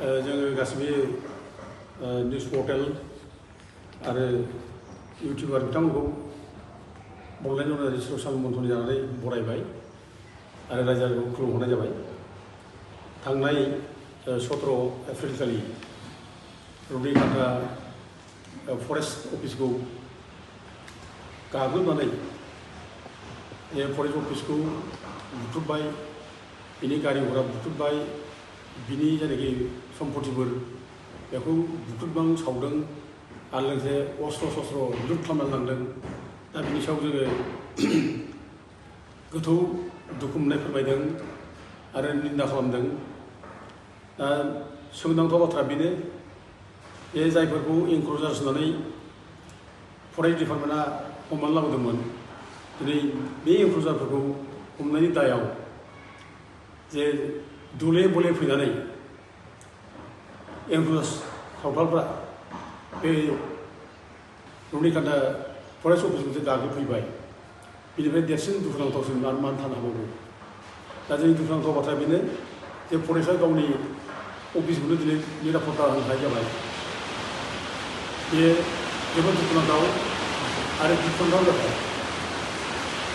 जोङो गासिबो news portal आरो इउटिउबार बिथांमोनखौ बड'लेण्ड अरुणाचल सुरक्षा मन्थ्रनि जानानै बरायबाय आरो रायजोखौ खुलुमहरनाय जाबाय। थांनाय 17 एप्रिल खालि रुनिकाटा फरेस्ट अफिसखौ गाग्लोबनानै बे फरेस्ट अफिसखौ बुख्रुबबाय, बिनि गारि घोड़ा बुख्रुबबाय, बिनि जायनाखि सम्पतिफोर बेखौ बुख्रुबबां सावदों आरो लोगोसे अस्त्र शस्त्र लुट खालामनानै लांदों। दा बिनि सायाव जोङो गोथौ दुखु मोननाय फोरमायदों आरो निन्दा खालामदों। दा सोमोनांथाव बाथ्रा बेनो जे जायफोरखौ एनकाउन्टार होनानै फरेस्ट डिपार्टमेन्टआ हमनानै लाबोदोंमोन, दिनै बे एनकाउन्टारफोरखौ हमनायनि दायाव जे दले बले फैनानै एनकाउन्टार सावथालफ्रा बे रुनिकाटा फरेस्ट अफिसखौ गाग्लोबफैबाय। बिनिफ्राय देरसिन दुखुनांथावसिन मान थानो हाबावो। दा जोंनि दुखुनांथाव बाथ्राया बेनो जे फरेस्टआ गावनि अफिसखौनो दिनै निरापत्ता होनो हानाय जाबाय। बे जोबोद दुखुनांथाव आरो गिख्रंथाव जाथाय।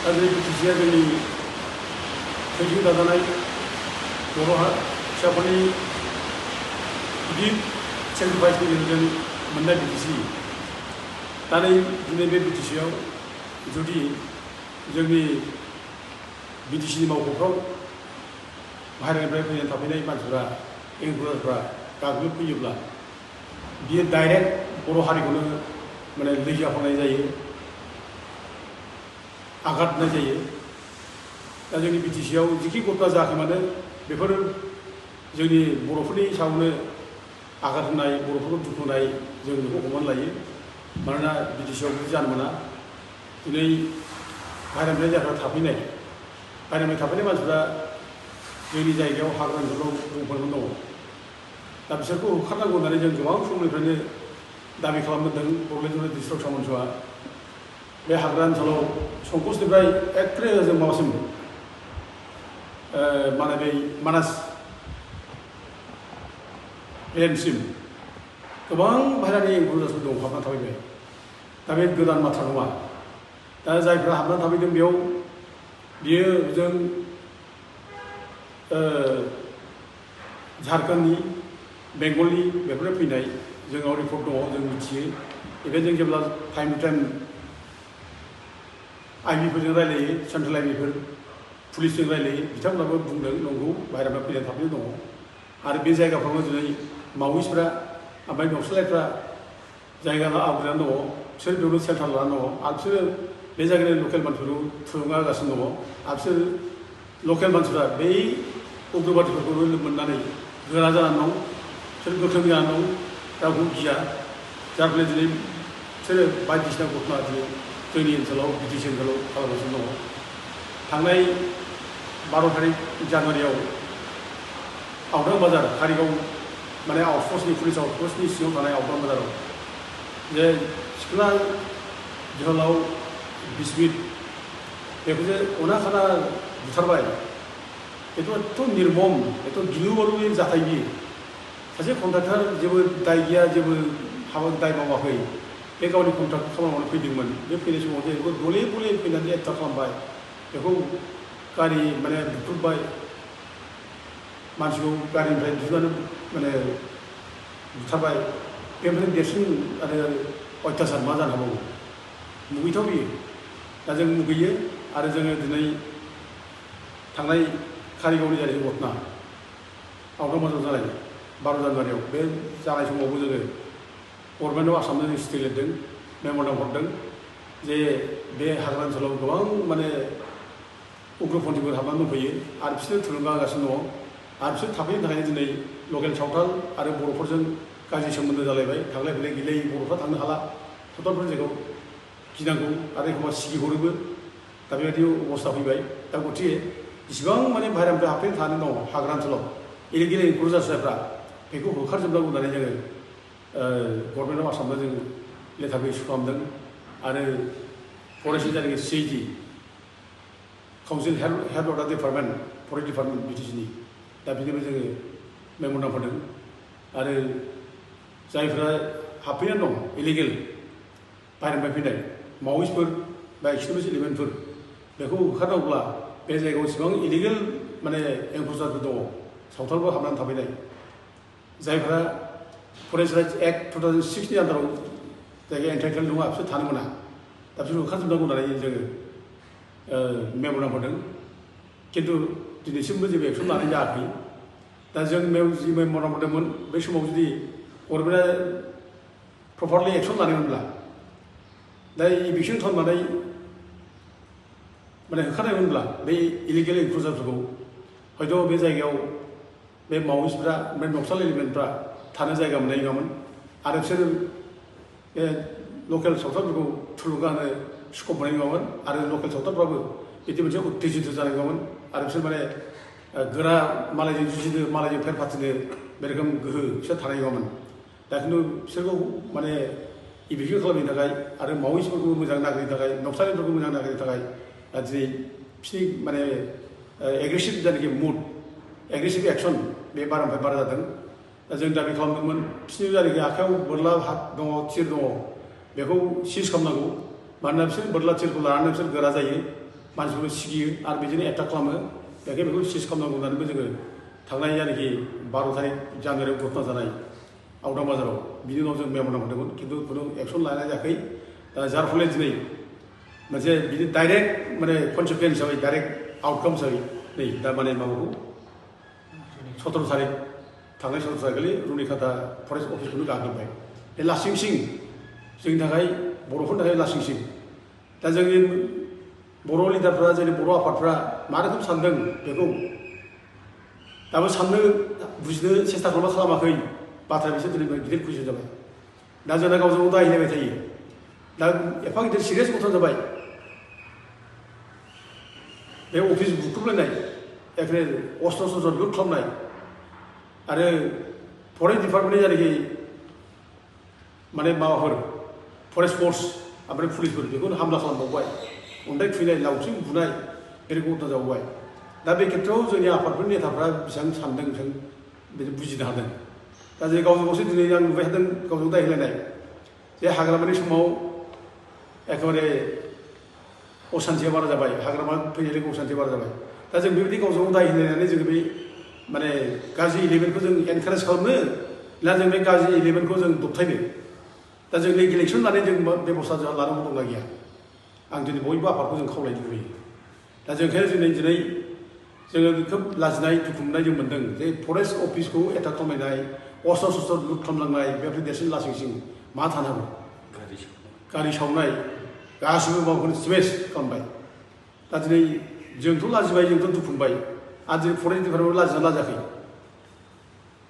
दा दिनै बिटिसिआ जोंनि खैजों दाजानाय बर' फिसाफोरनि गिदिर सेक्रिफाइसनि गेजेरजों मोननाय बिटिसि। दा दिनै बे बिटिसिआव जुदि जोंनि बिटिसिनि मावख'फ्राव बाहेरानिफ्राय फैनानै थाफैनाय मानसिफ्रा एनकाउन्टारफ्रा गाग्लोबफैयोब्ला बियो डाइरेक्ट बर' हारिखौनो माने लैजाफानाय जायो, आघात होनाय जायो। दा जोंनि बिटिसिआव जिखि घटना जायाखै मानो बेफोर जोंनि बर'फोरनि सायावनो आघात होनाय, बर'फोरखौ दुखु होनाय जों बेखौ हमनानै लायो। मानोना बिटिसिआव बिदि जानो मोना। दिनै बाहेरानिफ्राय जायफ्रा बाहेरानिफ्राय थाफैनाय मानसिफ्रा जोंनि जायगायाव हाग्रा ओनसोलाव दंफांफोर दङ। दा बिसोरखौ होखारनांगौ होननानै जों गोबां समनिफ्रायनो दाबि खालामबोदों। बड'लेण्ड अरुणाचल सुरक्षा मन्थ्रआ बे हाग्रा ओनसोलाव संकसनिफ्राय एखे जों माबासिम माने बै मानास प्लेनसिम गोबां बाहेरानि एनकाउन्टारफोर दं हाबनानै थाफैबाय। दा बे गोदान बाथ्रा नङा। दा जायफ्रा हाबनानै थाफैदों बियो जों झारखन्डनि, बेंगलनि बेफोरनो फैनाय जोंनाव रिपर्ट दङ, जों मिथियो। बेखायनो जों जेब्ला टाइम टु टाइम आइबिफोरजों रायलायो, सेन्ट्रेल आइबिफोर पुलिसजों रायलायो, बिथांमोनाबो बुंदों नंगौ बाहेरानिफ्राय फैनानै थाफैनाय दङ। आरो बे जायगाफ्रावनो दिनै मावइस्टफ्रा ओमफ्राय नक्सलाइटफ्रा जायगा आवग्रिनानै दङ। बिसोर बेयावनो सेल्टार लानानै दङ आरो बिसोरो बे जायगानि लकेल मानसिफोरखौ थुलुंगा होगासिनो दङ। आरो बिसोर लकेल मानसिफ्रा बै उग्रबादिफोरखौ मोननानै गोरा जानानै दं, बिसोर गोख्रों जानानै दं, रावखौ गिया। जाय फलनि दिनै बिसोरो बायदिसिना घटना दिनै जोंनि ओनसोलाव बिटिसि ओनसोलाव खालामगासिनो दङ। थांनाय 12 तारिख जानुवारियाव आवदां बाजार कारिगाव माने आउटपस्टनि पुलिस आउटपस्टनि सिङाव थानाय आवदां बाजाराव जे सिख्ला जोहोलाव बिस्मित बेखौजे अना-खाना बुथारबाय, बेथ' एथ' निर्मम, एथ' गिलु-बालु जाथाय बियो। सासे कन्ट्राक्टर जेबो दाय गैया, जेबो हाबा दाय मावाखै, बे गावनि कन्ट्राक्ट खालामनानै फैदोंमोन। बे फैनाय समाव जे बेखौ दले बले फैनानै एटाक खालामबाय, बेखौ गारि माने बुख्रुबबाय, मानसिखौ गारिनिफ्राय दिहुननानै माने बुथारबाय। बेनिफ्राय देरसिन आरो अयथासार मा जानो हाबावो? मुगैथाव बियो। दा जों मुगैयो आरो जोङो दिनै थांनाय कारिगावनि जानाय घटना आवदां बाजाराव जानाय 12 जानुवारियाव बे जानाय समावबो जोङो गभर्नमेन्ट अफ आसामनो जों चिठि लिरदों, मेम'रेन्डाम हरदों जे बे हाग्रा ओनसोलाव गोबां माने उग्रपन्थिफोर हाबनानै दंफैयो आरो बिसोरो थुलुंगा होगासिनो दङ। आरो बिसोर थाफैनो थाखायनो दिनै लकेल सावथाल आरो बर'फोरजों गाज्रि सोमोन्दो जालायबाय, थांलाय फैलाय गैलायै बर'फ्रा थांनो हाला, सावथालफोरनि जायगायाव गिनांगौ आरो एखमबा सिगिहरोबो। दा बेबायदि अबस्था फैबाय। दा गथिखे इसिबां माने बाहेरानिफ्राय हाबफैनो थानानै दङ हाग्रा ओनसोलाव इलिगेल एनकाउन्टार जानायफ्रा, बेखौ होखारजोबनांगौ होननानै जोङो गभर्नमेन्ट अफ आसामनो जों लेटारबो इस्यु खालामदों। आरो फरेस्टनि जायनाखि CID council head of the department forest department बिटिसिनि, दा बिनिबो जोङो मेम'रेन्डाम होदों। आरो जायफोरा हाबफैनानै दं इलिगेल बाहेरनिफ्राय फैनाय मावइस्टफोर बा एक्सट्रिमिस्ट एलिमेन्टफोर बेखौ होखारनांगौब्ला बे जायगायाव इसेबां इलिगेल माने एनक्ल'जारफोर दङ सावथालफोर हाबनानै थाफैनाय जायफोरा फरेस्ट राइट्स एक्ट 2006नि आन्दाराव जायगा एन्टाइटेल दङ बिसोर थानो मोना दा बिसोर होखारजोबनांगौ होननानै जोङो मेम'रेन्डाम होदों खिन्थु दिनैसिमबो जेबो एक्सन लानाय जायाखै दा जों जि मेम'रेन्डाम होदोंमोन बे समाव जुदि गभर्नमेन्टआ प्रपारलि एक्सन लानायमोनब्ला दा इभिक्सन खालामनानै माने होखारनायमोनब्ला बे इलिगेल एनक्ल'जारफोरखौ हयथ' बे जायगायाव बे मावइस्टफ्रा बे नक्साल एलिमेन्टफ्रा थानो जायगा मोननाय नङामोन आरो बिसोर बे लकेल सावथालफोरखौ थुलुंगा होनो स्कप मोननाय नङामोन आरो लकेल सावथालफ्राबो बिदि मोनसे उत्तेजित जानाय नङामोन आरो बिसोर माने गोरा मालायजों जुजिनो मालायजों फेर फाथिनो बे रोखोम गोहो बिसोर थानाय नङामोन दा खिन्थु बिसोरखौ माने इभिक्सन खालामनो थाखाय आरो मावइस्टफोरखौ मोजां नागिरनो थाखाय नक्सालिफोरखौ मोजां नागिरनो थाखाय दिनै बिसोरनि माने एग्रेसिभ जायनाखि मुड एग्रेसिभ एक्सन बे बारानिफ्राय बारा जादों दा जों दाबि खालामदोंमोन बिसोरनि जायनाखि आखायाव बोरला हात दङ थिर दङ बेखौ सिज खालामनांगौ मानोना बिसोर बोरला थिरखौ लानानै बिसोर गोरा जायो मानसिफोरखौ सिगियो आरो बिदिनो एटाक खालामो बेखायनो बेखौ सिज खालामनांगौ होननानैबो जोङो थांनाय जायनाखि 12 तारिख जानुवारियाव घटना जानाय आवदां बाजाराव बिनि उनाव जों मेम'रेन्डाम होदोंमोन खिन्थु खुनु एक्सन लानाय जायाखै जार फले दिनै मोनसे बिदि डाइरेक्ट माने कनसिकुवेन्स हिसाबै डाइरेक्ट आउटकाम हिसाबै नै दा माने माबाखौ 17 तारिख थांनाय 17 तारिखखालि रुनिकाटा फरेस्ट अफिसखौनो गाग्लोबबाय बे लासिंसिं जोंनि थाखाय बर'फोरनि थाखाय लासिंसिं दा जोंनि बर' लिडारफ्रा जोंनि बर' आफादफ्रा मा रोखोम सानदों बेखौ दाबो साननो बुजिनो सेस्था खालामाखै बाथ्राया बिसोर दिनै गिदिर कुइसन जाबाय दा जोंना गावजों गाव दायलायबाय थायो दा एफा गिदिर सिरियास घटना जाबाय बे अफिस बुख्रुबलायनाय एखे अस्त्र शस्त्र लुट खालामनाय आरो फरेस्ट डिपार्टमेन्टनि जायनाखि माने माबाफोर फरेस्ट फोर्स ओमफ्राय पुलिसफोर बेखौनो हामला खालामबावबाय अन्थाइ खुबैनाय लावथिं बुनाय बे रोखोम घटना जाबावबाय दा बे खेत्रआव जोंनि आफादफोरनि नेताफ्रा बेसेबां सानदों बेसेबां बिदि बुजिनो हादों दा जे गावजों गावसो दिनै आं नुबाय थादों गावजों दाय होलायनाय जे हाग्रामानि समाव एखेबारे असान्थिया बारा जाबाय हाग्रामा फैनाय लोगो असान्थिया बारा जाबाय दा जों बेबायदि गावजों गाव दाय होलायनानै जोङो बे माने गाज्रि इलेमेन्टखौ जों एनकारेज खालामनो ना जों बे गाज्रि इलेमेन्टखौ जों दबथायनो दा जों इलेक्सन लानाय जों बेबस्था जोंहा लानांगौ दंना गैया आं दिनै बयबो आफादखौ जों खावलायनो लुबैयो दा जों ओंखायनो दिनै जोङो खोब लाजिनाय दुखु मोननाय जों मोन्दों जे फरेस्ट अफिसखौ एटाक खालामनाय अस्त्र शस्त्र लुट खालामलांनाय बेफोर देरसिन लासिंसिं मा थानांगौ गारि सावनाय गासिबो माबाखौनो स्मेश खालामबाय दा दिनै जोंथ' लाजिबाय जोंथ' दुखु मोनबाय आरो दिनै फरेस्ट डिपार्टमेन्ट लाजिना लाजाखै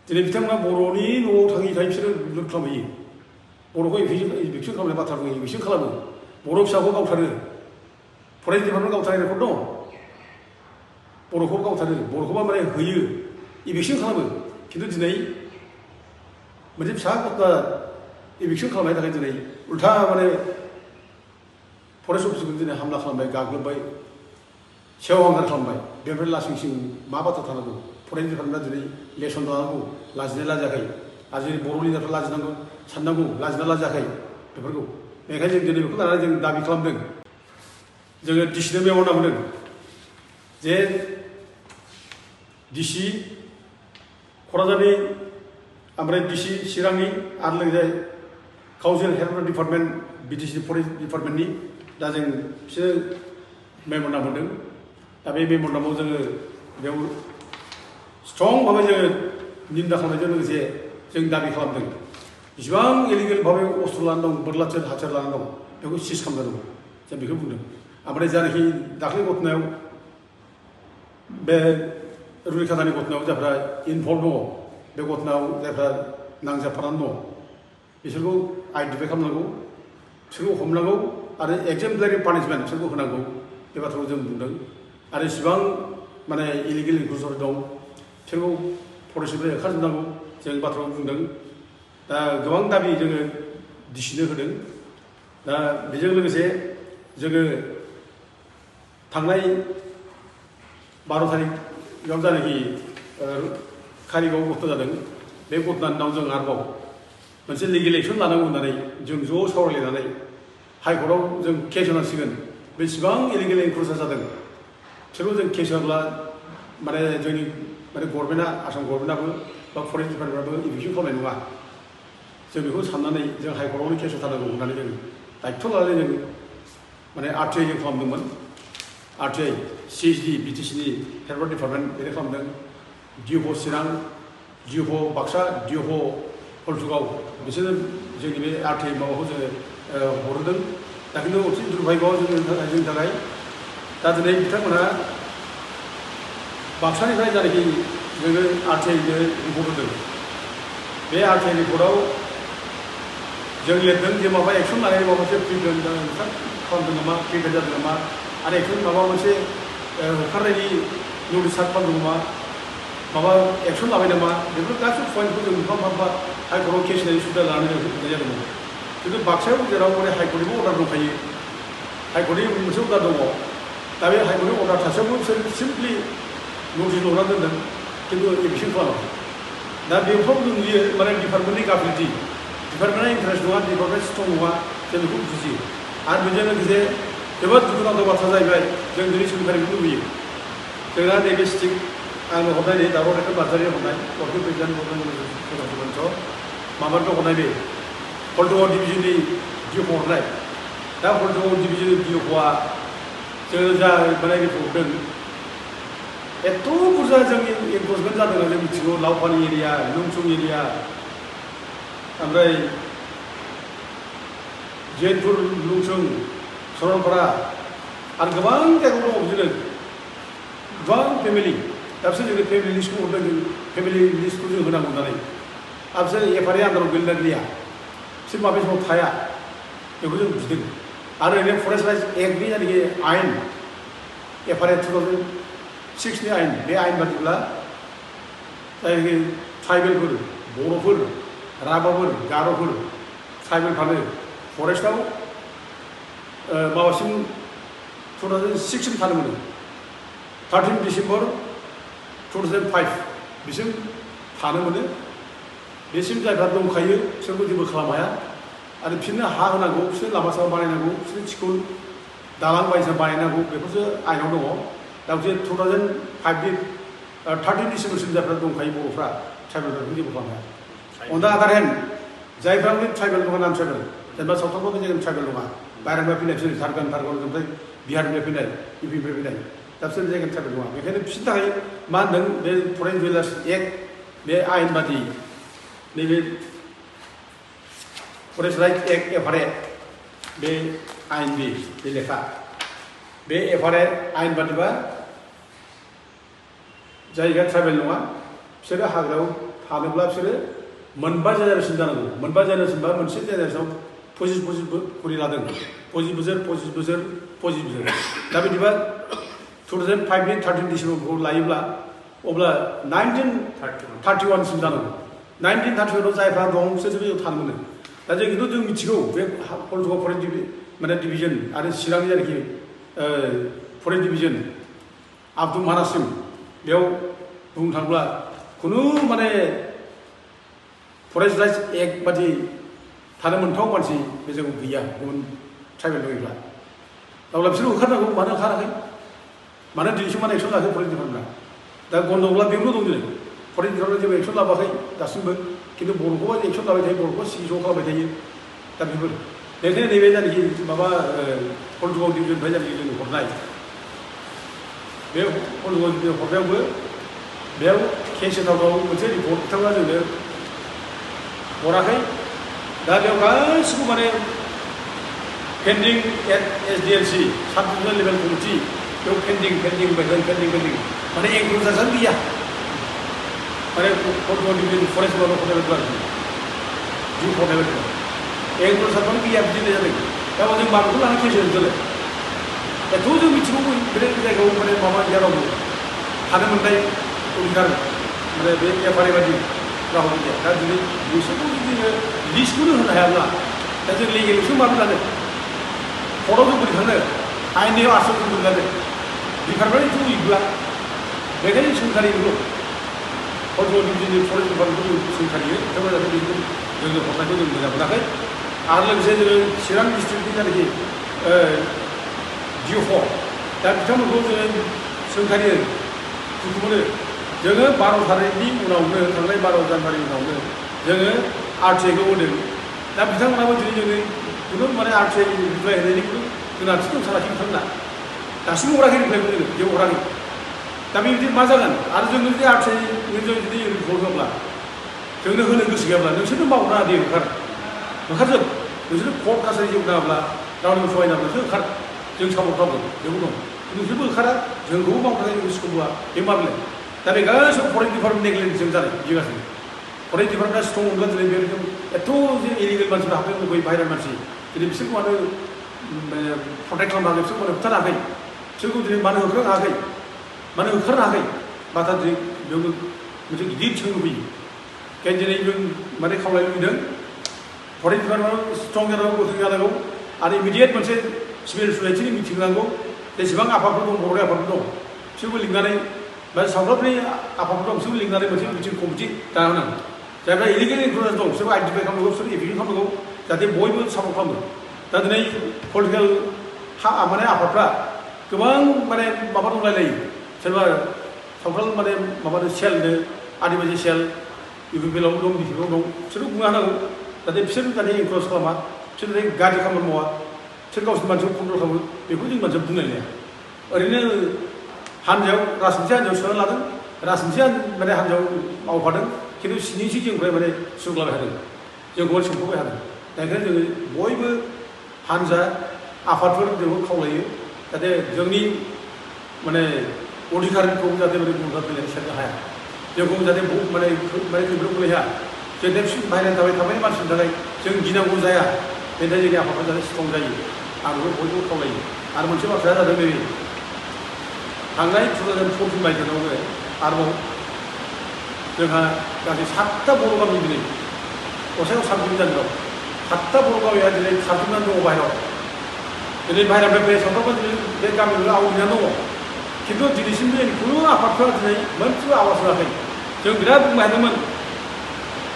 दिनै बिथांमोना बर'नि न'आव थाङै बिसोरो लुट खालामहैयो बर'खौ इभिक्सन खालामनाय बाथ्रा बुङो इभिक्सन खालामो बर' फिसाखौ गावथारो फरेस्ट डिपार्टमेन्ट गावथारनाय रेकर्ड दं बर'खौ गावथारो बर'खौबा माने होयो इभिक्सन खालामो खिन्थु दिनै मोनसे फिसा घटना इभिक्सन खालामनायनि थाखाय दिनै उल्था माने फरेस्ट अफिसखौ दिनै हामला खालामबाय गाग्लोबबाय सेवहांगार खालामबाय बेनिफ्राय लासिंसिं मा बाथ्रा थानांगौ फरेस्ट डिपार्टमेन्टआ दिनै लेसन लानांगौ लाजिनाय लाजायाखै आरो जोंनि बर' लिडारफ्रा लाजिनांगौ साननांगौ लाजिना लाजायाखै बेफोरखौ बेनिखायनो जों दिनै बेखौ लानानै जों दाबि खालामदों जोङो डिसिनो मेम'रेन्डाम होदों जे डिसि क'क्राझारनि ओमफ्राय डिसि चिरांनि आरो लोगोसे council health department BTC forest डिपार्टमेन्टनि दा जों बिसोर मेम'रेन्डाम होदों दा बे मेम'रेन्डामाव जोङो बेयाव स्ट्रं भाबै जोङो निन्दा खालामनायजों लोगोसे जों दाबि खालामदों जेसेबां इलिगेल भाबै अस्त्र लानानै दं बोरला थिर हाथियार लानानै दं बेखौ सिज खालामनांगौ जों बेखौ बुंदों ओमफ्राय जायनाखि दाख्लै घटनायाव बे रुनिकाटानि घटनायाव जायफ्रा इनभल्भ दङ बे घटनायाव जायफ्रा नांजाबफानानै दङ बिसोरखौ आइडेन्टिफाइ खालामनांगौ बिसोरखौ हमनांगौ आरो एक्जेम्पलारि पानिशमेन्ट बिसोरखौ होनांगौ बे बाथ्राखौ जों बुंदों आरो इसिबां माने इलिगेल इनक्लुजर दं बिसोरखौ फरेस्टनिफ्राय होखारजोबनांगौ जों बाथ्राखौ बुंदों दा गोबां दाबि जोङो डिसिनो होदों दा बेजों लोगोसे जोङो थांनाय 12 तारिखआव जानाखि कारिगाव घटना जादों बे गथनानि उनाव जों आरोबाव मोनसे लिगेल एक्सन लानांगौ होननानै जों ज' सावरायलायनानै हाइकर्टआव जों केस होनांसिगोन बेसेबां इलिगेल एनक्रोचमेन्ट जादों बिसोरखौ जों केस होब्ला माने जोंनि माने गभर्नमेन्टआ आसाम गभर्नमेन्टआबो बा फरेस्ट डिपार्टमेन्टआबो इभिक्सन खालामनाय नङा जों बेखौ साननानै जों हाइकर्टआवनो केस होथारनांगौ होननानै जों दायित्थ' लानानै जों माने आरटिआइ जों खालामदोंमोन आरटिआइ सिएसडि बिटिसिनि हेल्थ डिपार्टमेन्ट बेनो खालामदों डिअफ चिरां डिअफ बाक्सा डिअफ हलथुगाव बिसोरो जोंनि बे आरटिआइ माबाखौ जोङो हरदों दा खिन्थु अति दुर्भाग्यआव जोंनि थाखाय दा दिनै बिथांमोनहा बाक्सानिफ्राय जायनाखि जोंनो आरटिआइनो रिपर्ट होदों बे आरटिआइ रिपर्टआव जों लिरदों जे माबा एक्सन लानायनि माबा मोनसे प्रिपेयार खालामदों नामा प्रिपेयार जादों नामा आरो एक्सन माबा मोनसे होखारनायनि नटिस सार्ट खालामदों नामा माबा एक्सन लाबाय नामा बेफोर गासैबो पइन्टखौ जों मोनफा मोनफा हाइकर्टआव केस होनायनि सुबिदा लानानै जों होनाय जादोंमोन खिन्थु बाक्सायाव जेराव माने हाइकर्टनिबो अर्डार दंखायो हाइकर्टनि मोनसे अर्डार दङ दा बे हाइकर्टनि अर्डार थासेयावबो बिसोर सिम्पलि नटिस ल'नानै दोनदों खिन्थु एभिक्सन खालामाखै दा बेफ्राव जों नुयो माने डिपार्टमेन्टनि गाफिलथि डिपार्टमेन्टआ इन्टारेस्ट नङा डिपार्टमेन्ट स्ट्रं नङा जों बेखौ बुजियो आरो बेजों लोगोसे जोबोद दुखुनांथाव बाथ्रा जाहैबाय जों दिनै सोरखारिखौ लुबैयो जोंहा नैबे स्टिक आंनो हरनाय नै दावराव देखाय नार्जारिया हरनाय कर्टनि प्रेसिडेन्ट माबानिफ्राय हरनाय बे हलथुगाव डिभिजननि डिअफ हरनाय दा हलथुगाव डिभिजननि डिअफआ जोङो जा माने रिपर्ट हरदों एथ' बुरजा जोंनि एनक्रोचमेन्ट जादों जों मिथिगौ लावपानि एरिया लुंसुं एरिया ओमफ्राय जैनपुर लुंसुं सरलपारा आरो गोबां जायगायाव दङ बिदिनो गोबां फेमिलि दा बिसोर जोंनि फेमिलि लिस्टखौ हरदों जों फेमिलि लिस्टखौ जों होनांगौ होननानै आरो बिसोर एफआइआर आन्दाराव गोलैना गैया बिसोर माबे समाव थाया बेखौ जों बिदों आरो ओरैनो फरेस्ट राइट्स एक्टनि जायनाखि आयेन एफआइआर 2006नि आयेन बे आयेन बादिब्ला जायनाखि ट्राइबेलफोर बर'फोर राभाफोर गार'फोर ट्राइबेलफ्रानो फरेस्टआव माबासिम 2006सिम थानो मोनो 13 डिसेम्बर 2005 बिसिम थानो मोनो बेसिम जायफ्रा दंखायो बिसोरखौ जेबो खालाम हाया आरो बिसोरनो हा होनांगौ बिसोर लामा सामा बानायनांगौ बिसोर स्कुल दालां बायदिसिना बानायनांगौ बेफोरसो आयेनाव दङ दा बिसोर 2005नि 13 डिसेम्बरसिम जायफ्रा दंखायो बर'फ्रा ट्राइबेलफोरखौ जेबो खालाम हाया अन दा आदार हेन्ड जायफ्रा ट्राइबेल नङा नान ट्राइबेल जेनेबा सावथालफोरनि जायगायाव ट्राइबेल नङा बाहेरानिफ्राय फैनाय बिसोर झारखन्ड ओमफ्राय बिहारनिफ्राय फैनाय इउपिनिफ्राय फैनाय दा बिसोर जायगानि ट्राइबेल नङा बेखायनो बिसोरनि थाखाय मा होनदों बे फरेस्ट भिलेज एक्ट बे आयेन बादि नैबे फरेस्ट राइट एक्ट एफआरए बे आयेन बे लेखा बे एफआरए आयेन बादिबा जायगा ट्राइबेल नङा बिसोरो हाग्रायाव थानोब्ला बिसोरो मोनबा जेनेरेसन जानांगौ मोनबा जेनेरेसनबा मोनसे जेनेरेसनाव 25 खरि लादों 25 बोसोर दा बिदिबा 2005नि 13 डिसेम्बरखौ लायोब्ला अब्ला 1931सिम जानांगौ 1931आव जायफ्रा दं बिसोरसो बेयाव थानो मोनो दा जों खिन्थु जों मिथिगौ बे हलथुगाव फरेस्ट माने डिभिजन आरो चिरांनि जायनाखि फरेस्ट डिभिजन आब्दुल मानासिम बेयाव बुंनो थाङोब्ला खुनु माने फरेस्ट राइट्स एक्ट बादि थानो मोनथाव मानसि बे जायगायाव गैया गुबुन ट्राइबेल दङब्ला अब्ला बिसोर ओंखारनांगौ मानो ओंखाराखै मानो दिनैसिम मानो एक्सन लायाखै फरेस्ट डिपार्टमेन्टआ दा गन्दगला बेयावनो दं दिनै फरेस्ट डिपार्टमेन्टआ जेबो एक्सन लाबोआखै दासिमबो खिन्थु बर'खौबा एक्सन लाबाय थायो बर'खौ सिगिस' खालामबाय थायो दा बेफोर बेखायनो नैबे जायनाखि माबा हलथुगाव डिभिजननिफ्राय जायनाखि जों हरनाय बे हलथुगाव डिभिजन हरनायावबो बेयाव केस होनांगौ मोनसे रिपर्ट बिथांमोना जोंनो हराखै दा बेयाव गासिबो माने पेन्डिं एट एसडिएलसि साब डिभिजनेल लेभेल कमिटि बेयाव पेन्डिं माने एग्रिकालचार गैया माने हलथुगाव डिभिजन फरेस्ट माबा हरनाय बायदि जिउ हरनाय बायदि एग्रिकालचार गैया बिदिनो जादों दा जों माबाखौ लानानै केस होनो जोंलाय दाथ' जों मिथिगौ बे जायगायाव माने माबा गैया रावबो थानो मोननाय अधिकार माने बे एफआरए बायदि रावबो गैया दा दिनै बिसोरखौ जुदि जोङो लिस्टखौनो होनो हायाब्ला दा जों लिगेलसो माबोरै लानो कर्टआव जों बोरै थांनो आयेननि आसर जों बोरै लानो डिपार्टमेन्ट गैब्ला बेखायनो सोरखारि नंगौ हलथुगाव डिभिजननि फरेस्ट डिपार्टमेन्टखौ जों सोंखारियो बिथांमोना जाहाथे बेखौ जोंनो हरनायखौ जों मोजां मोनाखै आरो लोगोसे जोङो चिरां डिस्ट्रिक्टनि जानाखि DF दा बिथांमोनखौ जोङो सोंखारियो दुखु मोनो जोङो 12 तारिखनि उनावनो थांनाय 12 जानुवारि उनावनो जोङो RTIखौ होदों दा बिथांमोनाबो दिनै जोंनि खुनु माने RTI रिप्लाय होनायनि खुनु गोनांथि दंथाराखै बिथांमोना दासिमबो हराखै रिप्लायखौ जोङो जेबो हराखै दा बेबायदि मा जागोन आरो जोंनो जुदि RTI जुदि रिपर्ट होब्ला जोंनो होनो गोसो गैयाब्ला नोंसोरनो मावना दे ओंखारजोब नोंसोरनो कर्ट कासारि जेबो नाङाब्ला रावनिबो सहायनाब्लासो ओंखार जों सापर्ट खालामगोन जेबो दं नोंसोरबो ओंखारा जोंखौबो मावनो थाखाय गोसोखौ होआ बे माबोरै दा बे गासैबो फरेस्ट डिपार्टमेन्ट नेग्लेक्टजों जानाय बिगासिनो फरेस्ट डिपार्टमेन्टआ स्ट्रं मोनब्ला दिनै बेबायदि एथ' जे इलिगेल मानसिफ्रा हाबनो लुबैयो बाहेरा मानसि दिनै बिसोरखौ मानो प्रटेक्ट खालामनो हायाखै बिसोरखौ मानो होबथानो हायाखै बिसोरखौ दिनै मानो होखारनो हायाखै मानो होखारनो हायाखै बाथा दिनै बेयावनो मोनसे गिदिर सोंनो फैयो ओंखायनो दिनै जों माने खावलायनो लुबैदों फरेस्ट डिपार्टमेन्टआव स्ट्रं जानांगौ गोख्रों जानांगौ आरो इमिडियेट मोनसे सिभिल ससाइटिनि मिटिं नांगौ जेसेबां आफादफोर दं बर'नि आफादफोर दं बिसोरबो लिंनानै बा सावथालनि आफादफोर दं बिसोरबो लिंनानै मोनसे मिटिं कमिटि दाना होनांगौ जायफ्रा इलिगेल इनफ्लुयेन्स दं बिसोरबो आइडेन्टिफाइ खालामनांगौ बिसोर एफिकेसन खालामनांगौ जाहाथे बयबो सापर्ट खालामो दा दिनै पलिटिकेल माने आफादफ्रा गोबां माने माबा दंलायलायो सोरबा सावथाल माने माबानो सेलनो आदिबासि सेल UPPLआव दं DCPआव दं बिसोरखौ बुंनो हानांगौ जाहाथे बिसोर जाहाथे इनक्ल'ज खालामा बिसोर जाहाथे गाज्रि खामानि मावा बिसोर गावसोरनि मानसिखौ कन्ट्रल खालामो बेखौ जों मानसिया बुंलायनाया ओरैनो हानजायाव राजखान्थि हान्जायाव सोना लादों राजखान्थि माने हान्जायाव मावफादों खिन्थु सिनिसि जोंनिफ्राय माने सुग्लाबाय थादों जोंखौ सोंख'बाय थादों दा ओंखायनो जोङो बयबो हान्जा आफादफोर जोंखौ खावलायो जाहाथे जोंनि माने अधिकारखौ जाहाथे माने गुबुनफ्रा फैनानै सेरनो हाया जोंखौ जाहाथे माने खैफोद गोलैया जों बाहेरानि थाबाय मानसिनि थाखाय जों गिनांगौ जाया बेनि थाखाय जोंनि आफादफ्रा जाहाथे स्ट्रं जायो आं बेखौ बयबो खावलायो आरो मोनसे बाथ्राया जादों नै थांनाय 2014 मायथाइयावनो आरोबाव जोंहा गासै 7टा बर' गामि दिनै गसाइगाव साबसिन जायगायाव 7टा बर' गामिया दिनै खारजोबनानै दङ बाहेरायाव दिनै बाहेरानिफ्राय फैनाय सावथालफ्रा दिनै बे गामियावनो आवग्रिनानै दङ खिन्थु दिनैसिमबो जोंनि खुनु आफादफ्रा दिनै मोनसेबो आवाज होआखै जों बिराद बुंबाय थादोंमोन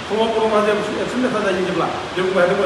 प्रमद बर'आ जे एक्सन लेटार जायो जेब्ला जों बुंबाय थादोंमोन